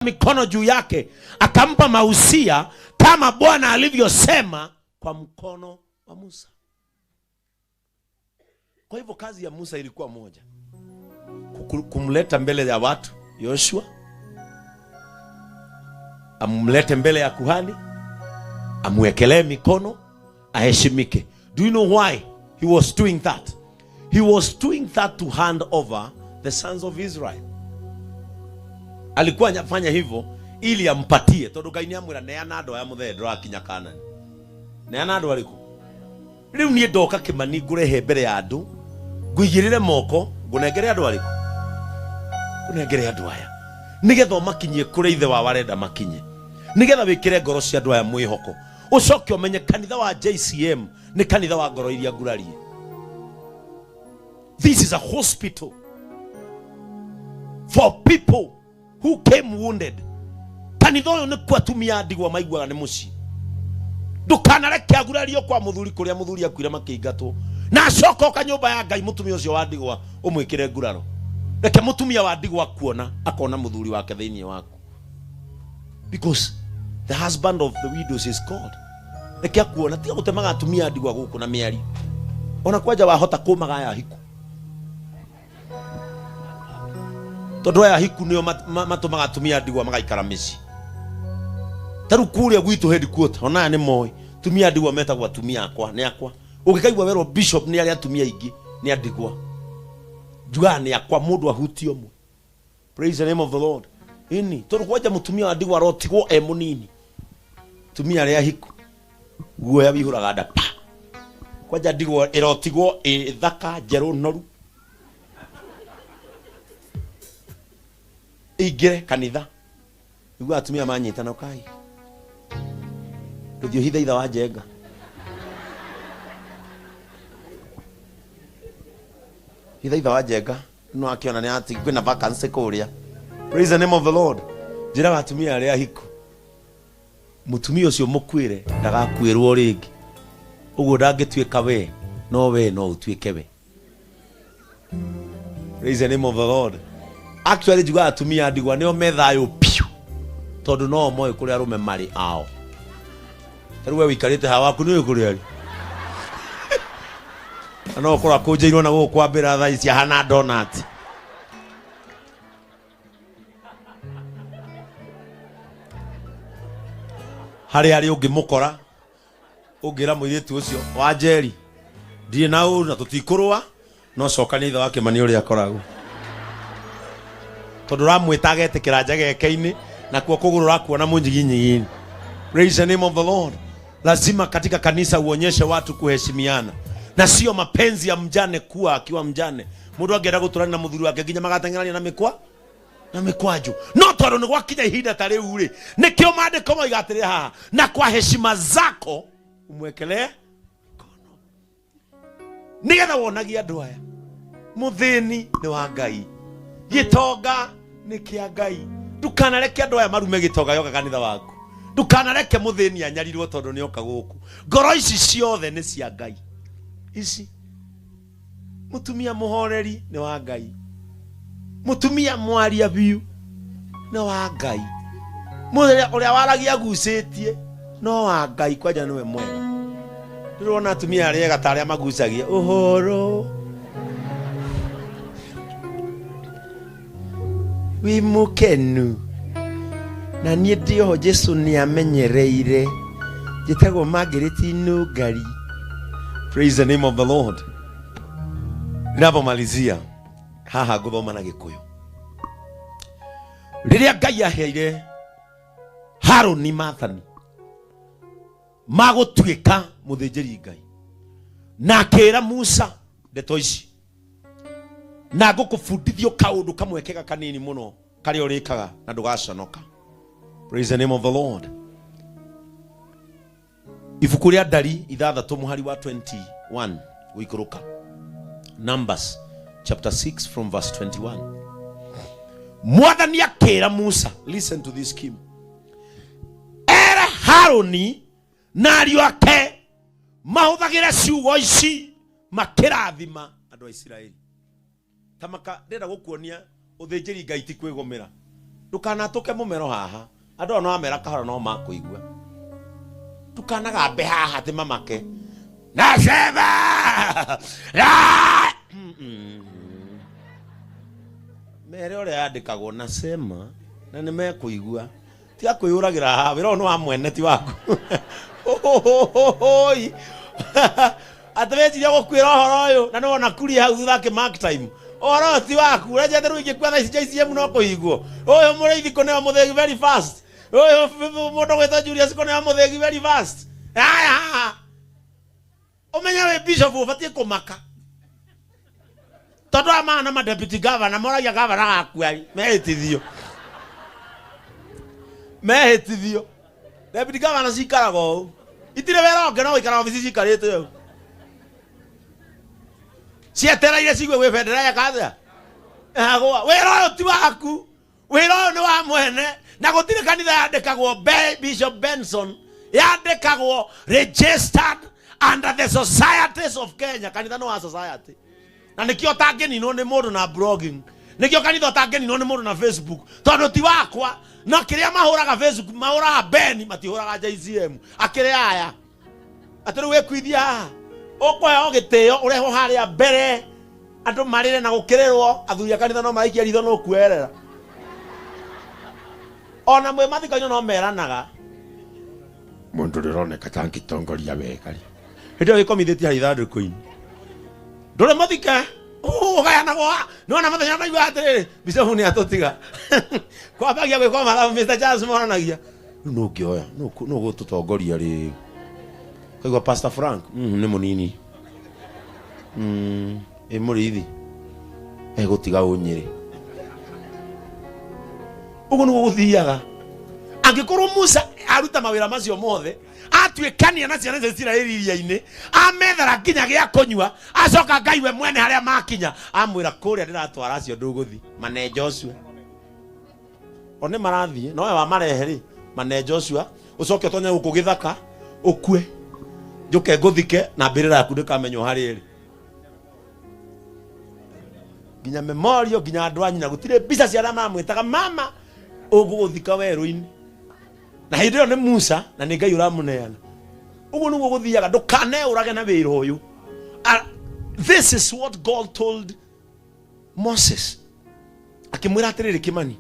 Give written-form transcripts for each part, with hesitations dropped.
Mikono juu yake, akampa mausia kama Bwana alivyosema kwa mkono wa Musa. Kwa hivyo kazi ya Musa ilikuwa moja, kumleta mbele ya watu Yoshua, amlete mbele ya kuhani, amwekelee mikono, aheshimike. Do you know why he was doing that? He was doing that to hand over the sons of Israel. Alikuwa anafanya hivyo ili ampatie, tondu Ngai nĩamwĩra neana andũ aya mũthee ndũrakinya Kanani, neana andũ arĩkũ? Rĩu niĩ ndoka Kĩmani ngũrehe mbere ya andũ, ngũigĩrĩre moko, ngũnengere andũ arĩkũ? Ngũnengere andũ aya nĩgetha ũmakinyie kũrĩa ithe wao arenda makinye, nĩgetha wĩkĩre ngoro cia andũ aya mwĩhoko, ũcoke ũmenye kanitha wa JCM nĩ kanitha wa ngoro iria ngurarie. This is a hospital for people who came wounded. Kanitha ũyũ nĩkuo atumia a ndigwa maiguaga nĩ mũciĩ. Ndũkanareke agurario kwa mũthuri kũrĩa mũthuri akuire makĩingatwo, na acoka oka nyũmba ya Ngai mũtumia ũcio wa ndigwa ũmwĩkĩre nguraro. Reke mũtumia wa ndigwa kuona akona mũthuri wake thĩinĩ waku, because the husband of the widows is God. Reke akuona, tiga gũtemaga atumia a ndigwa gũkũ na mĩario. Ona kwanja wahota kũmaga aya hiku, tondu aya hiku nio matũmaga atumia a ndigwa magaikara mĩciĩ. Ta rĩu kũrĩa gwitũ headquarter, ona aya nĩ moĩ atumia a ndigwa metagwo atumia akwa, nĩ akwa. Ũngĩkaigua werwo bishop nĩ arĩa atumia aingĩ nĩ a ndigwa, njugaga nĩ akwa, mũndũ ahutie ũmwe. Praise the name of the Lord. Ini tondu kwanja mũtumia wa ndigwa arotigwo e mũnini, atumia arĩa hiku guoya wihũraga nda pa. Kwanja ndigwa ĩrotigwo ĩ thaka njerũ noru, ĩingĩre kanitha nĩguo atumia manyitana, ũkai ndũthiĩ ũhithe itha wa njenga. Hitha itha wa njenga no akĩona nĩ ati kwĩna vacancy kũrĩa. Praise the name of the Lord. Njĩraga atumia arĩa hiku, mũtumia ũcio mũkuĩre ndagakuĩrwo rĩngĩ, ũguo ndangĩtuĩka we, no we no ũtuĩke we. Praise the name of the Lord. Actually njugaga atumia a ndigwa nĩo me thayũ piũ, tondũ no moĩ kũrĩa arũme marĩ ao. Ta rĩu we wĩikarĩte haha waku nĩ ũĩ kũrĩa arĩ, na no ũkorwo akũnjĩirwo na gũkũ kwambĩra thaa ici ahana donut. Harĩa arĩ ũngĩmũkora, ũngĩra mũirĩtu ũcio wa Njeri, ndirĩ na ũru na tũtikũrũa, no cokania ithe wa Kĩmani ũrĩa akoragwo, tondũ ũramwĩta agetĩkĩra njegeke-inĩ, nakuo kũgũrũ ũrakuona mũnyiginyigi. Praise the name of the Lord. Lazima katika kanisa uonyeshe watu kuheshimiana, na sio mapenzi ya mjane kuwa akiwa mjane. Mũndũ angĩenda gũtũrania na mũthuri wake nginya magateng'erania na mĩkwa na mĩkwanjũ, no tondũ nĩ gwakinya ihinda ta rĩu rĩ, nĩkĩo maandĩko moiga atĩrĩ haha, na kwa heshima zako umwekelee mkono, nĩgetha wonagie andũ aya mũthĩni nĩ wa Ngai, gĩtonga nĩ kĩa Ngai. Ndũkanareke andũ aya marume gĩtonga yoka kanitha waku, ndũkanareke mũthĩni anyarirwo tondũ nĩ oka gũkũ. Ngoro ici ciothe nĩ cia Ngai ici. Mũtumia mũhoreri nĩ wa Ngai, mũtumia mwaria biũ nĩ wa Ngai, mũthenya ũrĩa waragia agucĩtie no wa Ngai, kwanja nĩwe mwega. Ndĩrona atumia arĩa ega ta arĩa magucagia ũhoro wĩ mũkenu, na niĩ ndĩ oho. Jesu nĩ amenyereire, njĩtagwo Margaret Nũngari. Praise the name of the Lord. Ninapomalizia haha ngũthoma na Gĩkũyũ. Rĩrĩa Ngai aheire Harũni maathani ma gũtuĩka mũthĩnjĩri Ngai, na akĩra Musa ndeto ici, na ngũkũbundithio kaũndũ kamwe kega kanini mũno karĩa ũrĩkaga na ndũgaconoka. Praise the name of the Lord. Ibuku rĩa Ndari 6 mũhari wa 21 gũikũrũka, Numbers chapter 6 from verse 21. Mwathani akĩra Musa, listen to this scheme, ere Harũni na ariũ ake mahũthagĩre ciugo ici makĩrathima andũ a Isiraeli. Tamaka ndĩrenda gũkuonia ũthĩnjĩri Ngai ti kwĩgũmĩra. Ndukanatũke mũmero haha. Andũ aya no amera kahora no makũigua. Ndukanagambe haha atĩ mamake. Nasema! Mere ũrĩa yandĩkagwo nasema na nĩ mekũigua. Tiga kwĩyũragĩra haha, wĩra ũyũ nĩ wa mwene ti waku. Oi. Atĩ weciria gũkuĩra ũhoro ũyũ na nĩ wona kuria hau thutha akĩ mark time. Ũhoro ũyũ ti waku. Ũreciria atĩ rĩu ingĩkua thaa ici JCM no kũhingwo. Ũyũ mũrĩithi kũneo mũthĩgi very fast. Ũyũ mũndũ gwĩtwo Julius kũneo mũthĩgi very fast. Aya. Ũmenye wĩ bishop ũbatiĩ kũmaka. Tondũ aya mahana ma deputy governor moragia governor agakua rĩ mehĩtithio. Mehĩtithio. Deputy governor cikaraga ũũ. Itirĩ wĩra ũngĩ no gũikara obici cikarĩte ũũ. Cietereire cigue gwĩ bendera yeka atĩa? Yagũa. Wĩra ũyũ ti waku. Wĩra ũyũ nĩ wa mwene na gũtirĩ kanitha yandĩkagwo Bishop Benson yandĩkagwo registered under the societies of Kenya. Kanitha nĩ wa society. Na nĩkĩo ũtangĩninwo nĩ mũndũ na blogging. Nĩkĩo kanitha ũtangĩninwo nĩ mũndũ na Facebook. Tondũ ti wakwa. No kĩrĩa mahũraga Facebook, mahũraga Ben, matihũraga JCM. Akĩrĩ aya. Atĩ rĩu wĩkuithia haha. Ũkũheo gĩtĩo ũrehwo harĩa mbere. Andũ marĩre na gũkĩrĩrwo. Athuri a kanitha no maraikia ritho no kuerera. Ona mwĩ mathiko-inĩ no meranaga. Mũndũ ũrĩa ũroneka ta angĩtongoria wega rĩ. Hĩndĩ ĩyo gĩkomithĩtie harĩa ithandũkũ-inĩ. Ndũrĩ mũthike. Ũgayanagwo. Nĩwona mũthenya maigua atĩrĩrĩ, Bishop nĩ atũtiga. Kwambagia gwĩkwo mathabu Mr. Charles moranagia. Rĩu nũ ũngĩoya? Nũ ũgũtũtongoria rĩu? Kaigua Pastor Frank, nĩ mũnini. Ĩ mũrĩithi. Egũtiga ũnyĩrĩ. Ũguo nĩguo gũthiaga. Angĩkorwo Musa aruta mawĩra macio mothe, atuĩkania na ciana cia Isiraeli iria-inĩ, amethera nginya gĩa kũnyua, acoka Ngai we mwene harĩa makinya, amwĩra kũrĩa ndĩratwara acio ndũgũthi, mane Joshua. O nĩ marathiĩ, no we wamarehe rĩ, mane Joshua, ũcoke ũtonye gũkũ gĩthaka, ũkue, njũke ngũthike na mbĩrĩra yaku ndĩkamenywo harĩa ĩrĩ. Nginya memorial, nginya andũ a nyina, gũtirĩ mbica cia arĩa mamwĩtaga mama, ũgũgũthika werũ-inĩ. Na hĩndĩ ĩyo nĩ Musa na nĩ Ngai ũramũneana. Ũguo nĩguo gũthiaga, ndũkaneũrage na wĩra ũyũ. This is what God told Moses. Akĩmwĩra atĩrĩrĩ, Kĩmani,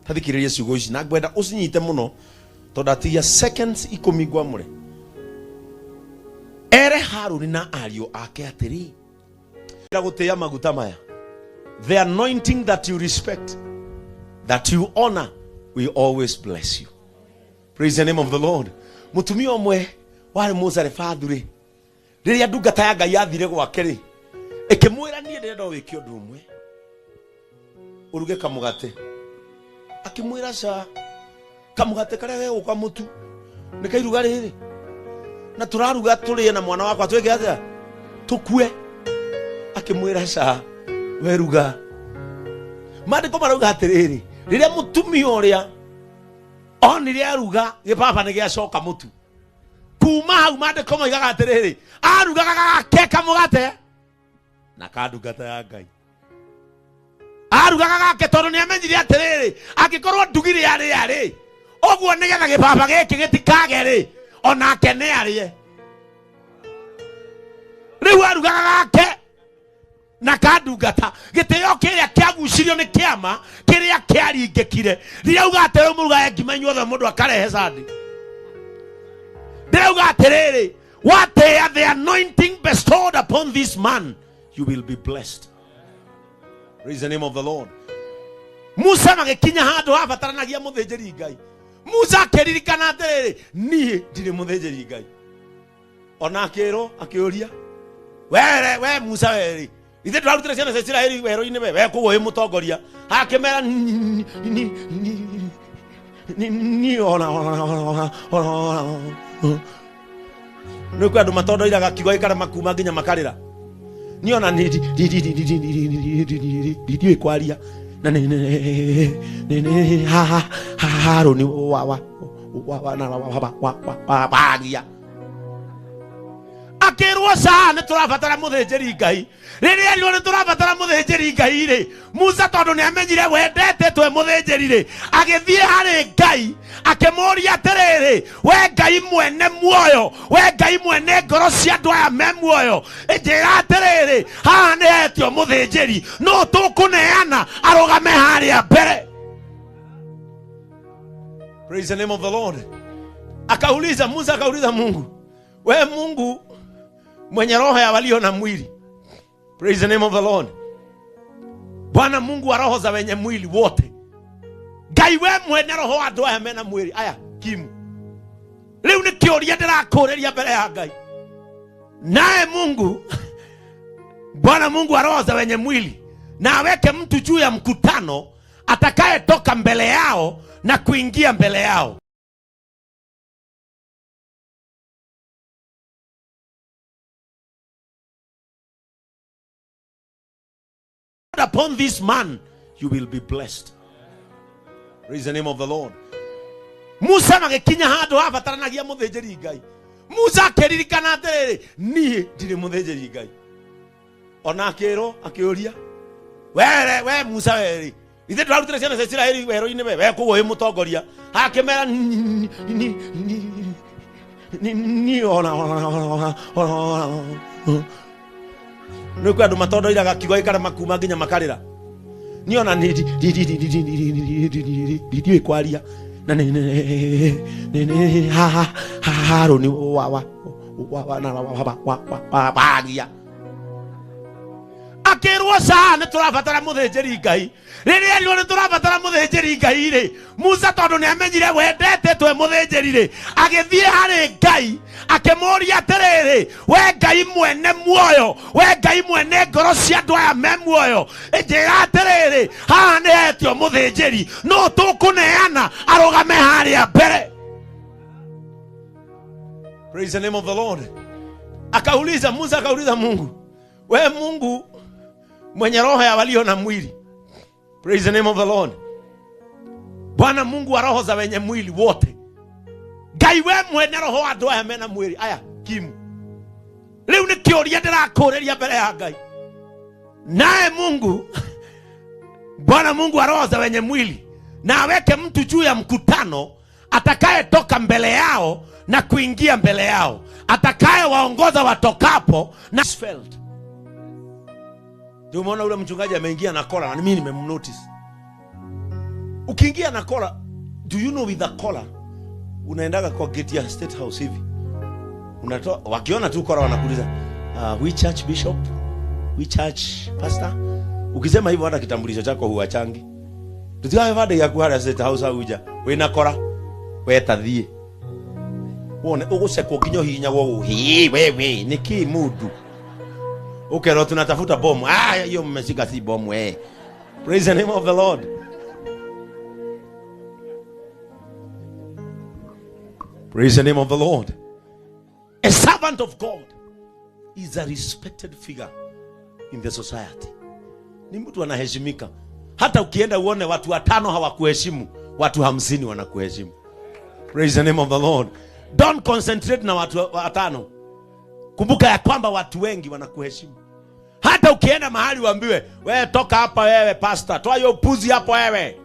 ta thikĩrĩria ciugo ici na ngwenda ũcinyite mũno tondũ atigia seconds ikũmi ngwamũre. Ere Harũni na ariũ ake atĩrĩ, gũtĩĩa maguta maya. The anointing that you respect, that you honor, will always bless you. Praise the name of the Lord. Mũtumia ũmwe warĩ Mũzarefathu rĩ, rĩrĩa ndungata ya Ngai yathire gwake rĩ, ĩkĩmwĩra niĩ ndĩrenda wĩke ũndũ ũmwe, ũruge kamũgate. Akĩmwĩra ca, kamũgate karĩa gegũka mũtu nĩ kairuga rĩrĩ, na tũraruga tũrĩe na mwana wakwa twĩke atĩa, tũkue. Akĩmwĩra ca, weruga. Maandĩko marauga atĩrĩrĩ, rĩrĩa mũtumia ũrĩa onire aruga, gĩbaba nĩ gĩacoka mũtu. Kuma hau maandĩko moigaga atĩrĩrĩ, arugaga gake kamũgate na ka ndungata ya Ngai. Arugaga gake tondũ nĩ amenyire atĩrĩrĩ, angĩkorwo ndugire arĩa rĩ, ũguo nĩgetha gĩbaba gĩkĩ gĩtikage rĩ, onake nĩ arĩe. Rĩu arugaga gake na ka ndungata. Gĩtĩo kĩrĩa kĩagucirio nĩ kĩama kĩrĩa kĩaringĩkire. Rĩrauga atĩrĩ, mũrugage ngima inyuothe, mũndũ akarehe sandi. Ndĩrauga atĩrĩrĩ, watĩĩa the anointing bestowed upon this man, you will be blessed. Praise the name of the Lord. Musa magĩkinya handũ habataranagia mũthĩnjĩri Ngai. Musa akĩririkana atĩrĩrĩ, niĩ ndirĩ mũthĩnjĩri Ngai. Ona akĩrwo, akĩũria, were, we Musa werĩ, ithe ndũrarutire ciana cia Isiraeli werũ-inĩ we, we kũguo wĩ mũtongoria. Akĩmera, ni ona, ona, ona, ona, ona. Nĩ kwĩ andũ matondoiraga kiugo gĩkarema kuma nginya makarĩra. Niĩ ona ndiũĩ kwaria. Na Harũni waragia. Akĩrwo ca nĩ tũrabatara mũthĩnjĩri Ngai. Rĩrĩa erirwo nĩ tũrabatara mũthĩnjĩri Ngai rĩ, Musa tondũ nĩ amenyire wendete twe mũthĩnjĩri rĩ, agĩthiĩ harĩ Ngai akĩmũũria atĩrĩrĩ, we Ngai mwene muoyo, we Ngai mwene ngoro cia andũ aya me muoyo, njĩra atĩrĩrĩ, haha nĩ hetio mũthĩnjĩri, no tũkũneana arũgame harĩa mbere. Praise the name of the Lord. Akauliza Musa, akauliza Mungu, we Mungu mwenye roho ya walio na mwili. Praise the name of the Lord. Bwana Mungu wa roho za wenye mwili wote, Ngai we mwene roho wa andũ aya mena mwĩrĩ aya kimu. Rĩu nĩ kĩũria ndĩrakũũrĩria mbere ya Ngai. Naye Mungu, Bwana Mungu wa roho za wenye mwili, na aweke mtu juu ya mkutano atakayetoka mbele yao na kuingia mbele yao. Upon this man you will be blessed. Praise the name of the Lord. Musa magĩkinya handũ habataranagia mũthĩnjĩri Ngai. Musa akĩririkana atĩrĩrĩ, niĩ ndirĩ mũthĩnjĩri Ngai. Ona akĩrwo akĩũria, were we Musa werĩ, ithuĩ tũrarutire ciana cia Isiraeli werũ-inĩ we, we koguo wĩ mũtongoria. Akĩmera niĩ ona nĩ kwĩ andũ matondoiraga kiugo gĩkarema kuma nginya makarĩra. Niĩ ona ndiũĩ kwaria na Harũni waragia. Akĩrwo ca nĩ tũrabatara mũthĩnjĩri Ngai. Rĩrĩa erirwo nĩ tũrabatara mũthĩnjĩri Ngai rĩ, Musa tondũ nĩ amenyire wendete twe mũthĩnjĩri rĩ, agĩthiĩ harĩ Ngai akĩmũũria atĩrĩrĩ, we Ngai mwene muoyo, we Ngai mwene ngoro cia andũ aya me muoyo, njĩra atĩrĩrĩ, haha nĩ hetio mũthĩnjĩri, no tũkũneana arũgame harĩa mbere. Praise the name of the Lord. Akauliza Musa, akauliza Mungu, we Mungu mwenye roho ya walio na mwili. Praise the name of the Lord. Bwana Mungu wa roho za wenye mwili wote, Ngai we mwene roho wa andũ aya mena mwĩrĩ aya kimu. Rĩu nĩ kĩũria ndĩrakũũrĩria mbere ya Ngai. Naye Mungu, Bwana Mungu wa roho za wenye mwili, na aweke mtu juu ya mkutano atakayetoka mbele yao na kuingia mbele yao, atakayewaongoza watokapo na felt. Ndio umeona ule mchungaji ameingia na kola, na mimi nimemnotice. Ukiingia na kola, do you know with a collar unaendaga kwa gate ya State House hivi, unatoa, wakiona tu kola wanakuuliza, we church bishop, we church pastor. Ukisema hivyo hata kitambulisho chako huachangi. Tutigawe vade ya kuhara State House auja wina kola we tathie wone ugucekwo nginya uhihinyagwo hii wewe niki mundu ukero tunatafuta bomu. Ah, hiyo mmeshika si bomu eh. Praise the name of the Lord. Praise the name of the Lord. A servant of God is a respected figure in the society. Ni mtu anaheshimika. Hata ukienda uone watu watano hawakuheshimu, watu 50 wanakuheshimu. Praise the name of the Lord. Don't concentrate na watu watano. Kumbuka ya kwamba watu wengi wanakuheshimu. Hata ukienda mahali uambiwe, wewe toka hapa wewe pastor, toa hiyo upuzi hapo wewe.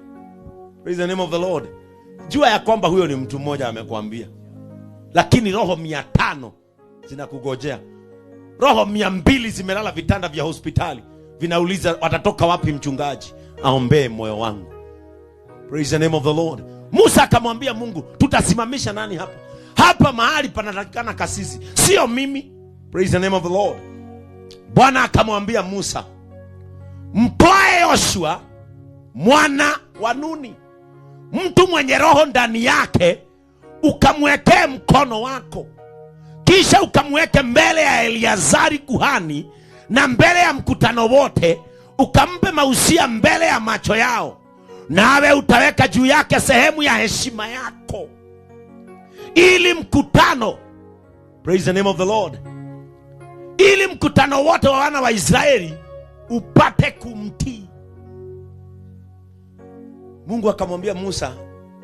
Praise the name of the Lord. Jua ya kwamba huyo ni mtu mmoja amekwambia. Lakini roho 500 zinakugojea. Roho 200 zimelala vitanda vya hospitali. Vinauliza watatoka wapi mchungaji aombee moyo wangu. Praise the name of the Lord. Musa akamwambia Mungu, tutasimamisha nani hapa? Hapa mahali panatakikana kasisi, sio mimi. Praise the name of the Lord. Bwana akamwambia Musa, mtwae Yoshua mwana wa Nuni, mtu mwenye roho ndani yake, ukamwekee mkono wako, kisha ukamweke mbele ya Eliazari kuhani na mbele ya mkutano wote, ukampe mausia mbele ya macho yao, nawe utaweka juu yake sehemu ya heshima yako, ili mkutano, praise the name of the Lord, ili mkutano wote wa wana wa Israeli upate kumtii. Mungu akamwambia Musa,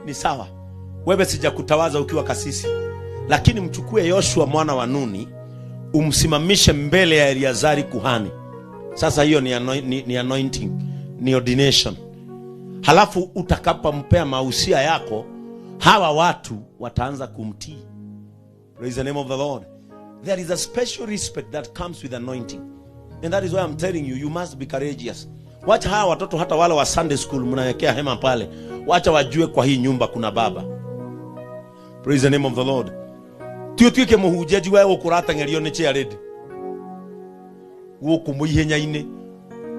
ni sawa, wewe sijakutawaza ukiwa kasisi, lakini mchukue Yoshua mwana wa Nuni, Umsimamishe mbele ya Eleazari kuhani. Sasa hiyo ni anointing, ni ordination. Halafu utakapompea mausia yako, hawa watu wataanza kumtii. Praise the name of the Lord. There is a special respect that comes with anointing. And that is why I'm telling you, you must be courageous. Wacha hawa watoto hata wale wa Sunday school mnawekea hema pale. Wacha wajue kwa hii nyumba kuna baba. Praise the name of the Lord. Ti ũtuĩke mũhunjia njigue gũkũ ũrateng'erio nĩ chairlady. Gũkũ mũihenya-inĩ.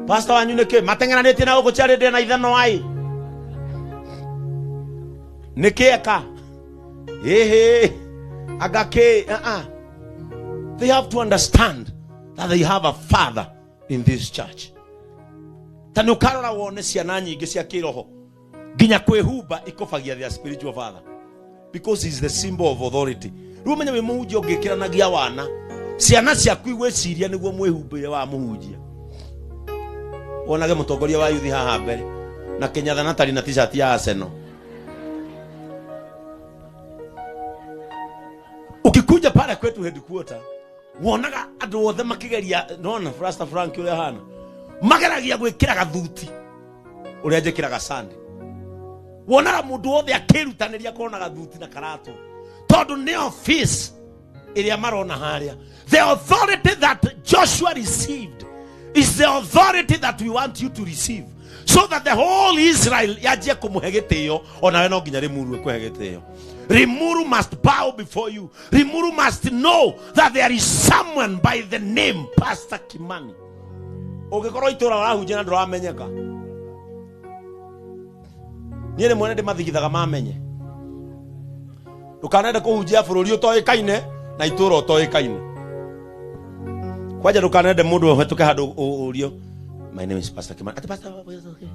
Pastor wanyu nĩkĩ mateng'eranĩtie na gũkũ chairlady na ithanwa ai. Nĩkĩ eka? Ĩhĩ. Anga kĩ? Uh-uh. They have to understand that they have a father in this church. Ta nĩ ũkarora wone ciana nyingĩ cia kĩroho nginya kwĩhumba ikobagia their spiritual father because he is the symbol of authority. Rĩu ũmenye wĩ mũhunjia ũngĩkĩranagia wana, ciana ciaku igwĩciria nĩguo mwĩhumbĩre wa mũhunjia. Wonage mũtongoria wa yuthi haha mbere na kĩnyatha na tari na t-shirt ya Arsenal. Ukikuja pale kwetu headquarter, wonaga andũ othe makĩgeria, nona Pastor Frank ũrĩa hana mageragia gwĩkĩra gathuti ũrĩa njĩkĩraga Sunday. Wonaga mũndũ wothe akĩrutanĩria kona gathuti na karatũ tondũ nĩ office ĩrĩa marona harĩa. The authority that Joshua received is the authority that we want you to receive, so that the whole Israel yanjie kũmũhe gĩtĩo. Onawe no nginya Limuru ĩkũhe gĩtĩo. Limuru must bow before you. Limuru must know that there is someone by the name Pastor Kimani. Ũngĩkorwo itũra ũrahunjia na ndũramenyeka, niĩ rĩmwe nĩ ndĩmathigithaga mamenye. Ndũkanende kũhunjia bũrũri ũtoĩkaine na itũra ũtoĩkaine. Kwanja ndũkanende mũndũ ũhetũke handũ ũrio, my name is Pastor Kimani. Ati Pastor, okay.